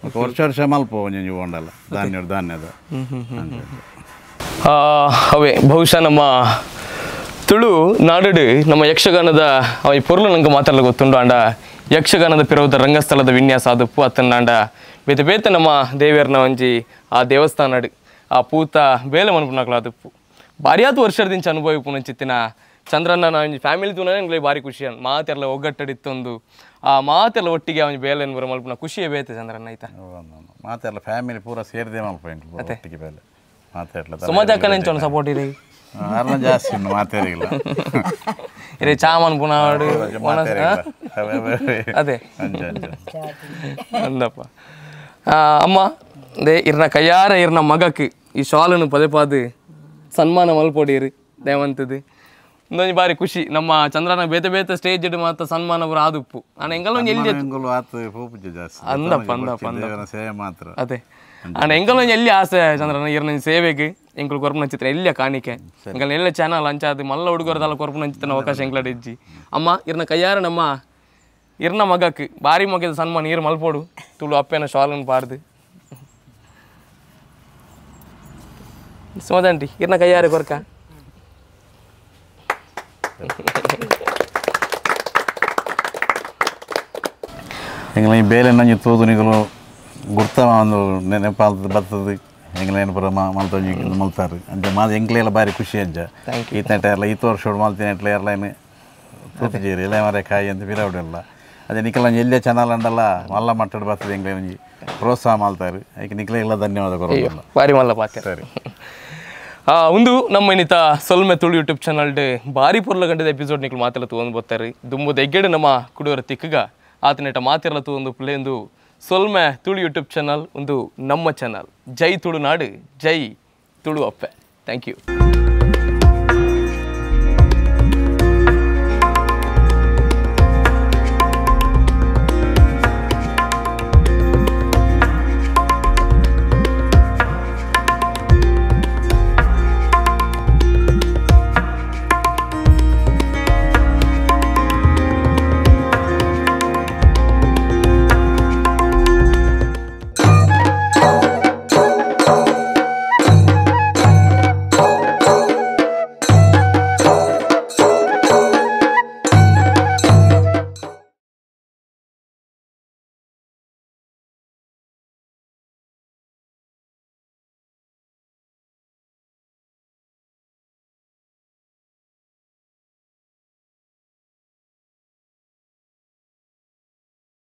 Speaker 2: ಬೊಕ ವರ್ಷ ವರ್ಷ ಮಲ್ಪ ಒಂಜೊಂಜಿ ಓಂಡಲ್ಲ ಧಾನ್ಯೋಡು ಧಾನ್ಯದ
Speaker 1: ಅವೇ ಬಹುಶಃ ನಮ್ಮ ತುಳು ನಾಡು ನಮ್ಮ ಯಕ್ಷಗಾನದ ಅವ ಈ ಪೊರ್ಲು ನಂಗೆ ಮಾತಾಡಲು ಗೊತ್ತುಂಡು ಅಂಡ ಯಕ್ಷಗಾನದ ಪಿರವುದ ರಂಗಸ್ಥಳದ ವಿನ್ಯಾಸ ಆದಪ್ಪು ಅತ್ತನಾಂಡ ಬೇತೆ ಬೇತೆ ನಮ್ಮ ದೇವೇರ್ನ ಒಂಜಿ ಆ ದೇವಸ್ಥಾನಡು ಆ ಪೂತ ಬೇಲೆ ಮನ್ಪುನಕ್ಲು ಆದಪ್ಪು ಭಾರಿಯಾದ ವರ್ಷದಿಂಚ ಅನುಭವಿ ಪುನಂಚಿತ್ತಿನ ಚಂದ್ರಣ್ಣ ಒಂಜಿ ಫ್ಯಾಮಿಲಿ ತೂನ ಎಂಗ್ಲೆ ಭಾರಿ ಖುಷಿ ಮಾತೆಲ್ಲ ಒಗ್ಗಟ್ಟಡಿತ್ತೊಂದು ಆ ಮಾತೆಲ್ಲ ಒಟ್ಟಿಗೆ ಅವನ ಬೇಲೆ ಬರ ಮಲ್ಪುನ ಖುಷಿಯೇ ಬೇತೆ ಚಂದ್ರಣ್ಣ ಆಯ್ತಾ
Speaker 2: ಮಾತೆಲ್ಲ ಫ್ಯಾಮಿಲಿ ಪೂರ ಸೇರಿದೆ ಮಲ್ಪ ಒಟ್ಟಿಗೆ ಬೇಲೆ
Speaker 1: ಸುಮಾರು ಅಕ್ಕನ ಎಂಚೋಣ ಸಪೋರ್ಟ್ ಇರಿ
Speaker 2: ಅರ್ನ ಜಾಸ್ತಿ ಉಂಟು ಮಾತಾಡಿಲ್ಲ
Speaker 1: ಇರೇ ಚಾಮನ್ ಪುನಃ ಅದೇ ಅಂದಪ್ಪ ಅಮ್ಮ they ಇರ್ನ ಕೈಯಾರ ಇರ್ನ ಮಗಕ್ಕೆ ಈ ಶಾಲನ್ನು ಪದೇ ಪದೇ ಸನ್ಮಾನ ಮಲ್ಪೊಡಿರಿ ದೇವಂತದ್ದು ಒಂದೊಂದು ಬಾರಿ ಖುಷಿ ನಮ್ಮ ಚಂದ್ರನ ಬೇತೆ ಬೇತೆ ಸ್ಟೇಜ್ ಮಾತ್ರ ಸನ್ಮಾನ ಪೂರ ಆದುಪ್ಪು ಅಣ್ಣ ಎಂಗಲ ಒಂಜಿ ಎಲ್ಲಿ ಅಂದಪ್ಪ ಅಂದಪ್ಪ
Speaker 2: ಸೇವೆ ಮಾತ್ರ
Speaker 1: ಅದೇ ಅಣ್ಣ ಎಂಗಲ ಒಂಜಿ ಎಲ್ಲಿ ಆಸೆ ಚಂದ್ರನ ಇರ್ನ ಸೇವೆಗೆ ಎಂಕುಲು ಕೊರ್ಪುನ ಚಿತ್ರ ಎಲ್ಲಿಯ ಕಾಣಿಕೆ ಎಂಕಲ್ ಎಲ್ಲ ಚಾನಲ್ ಅಂಚಾದು ಮಲ್ಲ ಹುಡುಗರದಲ್ಲ ಕೊರ್ಪುನ ಚಿತ್ರನ ಅವಕಾಶ ಎಂಕ್ಲಡ್ ಇಜ್ಜಿ ಅಮ್ಮ ಇರ್ನ ಕೈಯಾರ ನಮ್ಮ ಇರ್ನ ಮಗಕ್ಕೆ ಬಾರಿ ಮಗದ ಸನ್ಮಾನ ಇರ್ ಮಲ್ಪೋಡು ತುಳು ಅಪ್ಪೇನ ಶಾಲನ್ನು ಪಾರ್ದು ಸುಮದಂಟಿ ಇರ್ನ ಕೈಯಾರ ಕೊರ್ಕ
Speaker 2: ಎಂಗ್ಲ ಈ ಬೇಲೆ ನಂಜಿ ತೂದು ನಿಗಲು ಗುರ್ತ ಒಂದು ನೆನಪಾಲ್ತದ ಬರ್ತದೆ ಎಂಗ್ಲೇನು ಪೂರ ಮಲ್ತೊಂಜಿ ಮಲ್ತಾರೆ ಅಂಚ ಮಾ ಎಂಕ್ಲೆಲ್ಲ ಭಾರಿ ಖುಷಿ ಅಂಚ ಈತನೆಟ ಎಲ್ಲ ಈತ ವರ್ಷ ಮಲ್ತಿನ ಎಟ್ಲ ಏರ್ಲೈನ್ ತೂತುಜೀರಿ ಎಲ್ಲ ಮರೆ ಕಾಯಿ ಅಂತ ಬಿರವಡೆಲ್ಲ ಅದೇ ನಿಖಲ ಎಲ್ಲೇ ಚಾನಲ್ ಅಂಡಲ್ಲ ಮಲ್ಲ ಮಟ್ಟಡ್ ಬರ್ತದೆ ಎಂಗ್ಲೇ ಒಂಜಿ ಪ್ರೋತ್ಸಾಹ ಮಲ್ತಾರೆ ಐಕೆ ನಿಖಲೆ ಎಲ್ಲ ಧನ್ಯವಾದ ಕೊರೋಲ್ಲ
Speaker 1: ಭಾರಿ ಮಲ್ಲ ಪಾತ್ರ
Speaker 2: ಸರಿ
Speaker 1: ಒಂದು ನಮ್ಮ ಇನ್ನಿತ ಸೊಲ್ಮೆ ತುಳು ಯೂಟ್ಯೂಬ್ ಚಾನಲ್ ಭಾರಿ ಪೊರ್ಲ ಗಂಟದ ಎಪಿಸೋಡ್ ನಿಕ್ಲು ಮಾತೆಲ್ಲ ತೂವೊಂದು ಬತ್ತಾರೆ ದುಂಬುದ ಎಗ್ಗೆಡು ನಮ್ಮ ಕುಡಿಯೋರ ತಿಕ್ಕಗ ಆತನೇಟ ಮಾತಿರಲ ತೂವೊಂದು ಪ್ಲೇ ಒಂದು ಸೊಲ್ಮೆ ತುಳು ಯೂಟ್ಯೂಬ್ ಚಾನಲ್ ಒಂದು ನಮ್ಮ ಚಾನಲ್. ಜೈ ತುಳುನಾಡು, ಜೈ ತುಳು ಅಪ್ಪೆ. Thank you.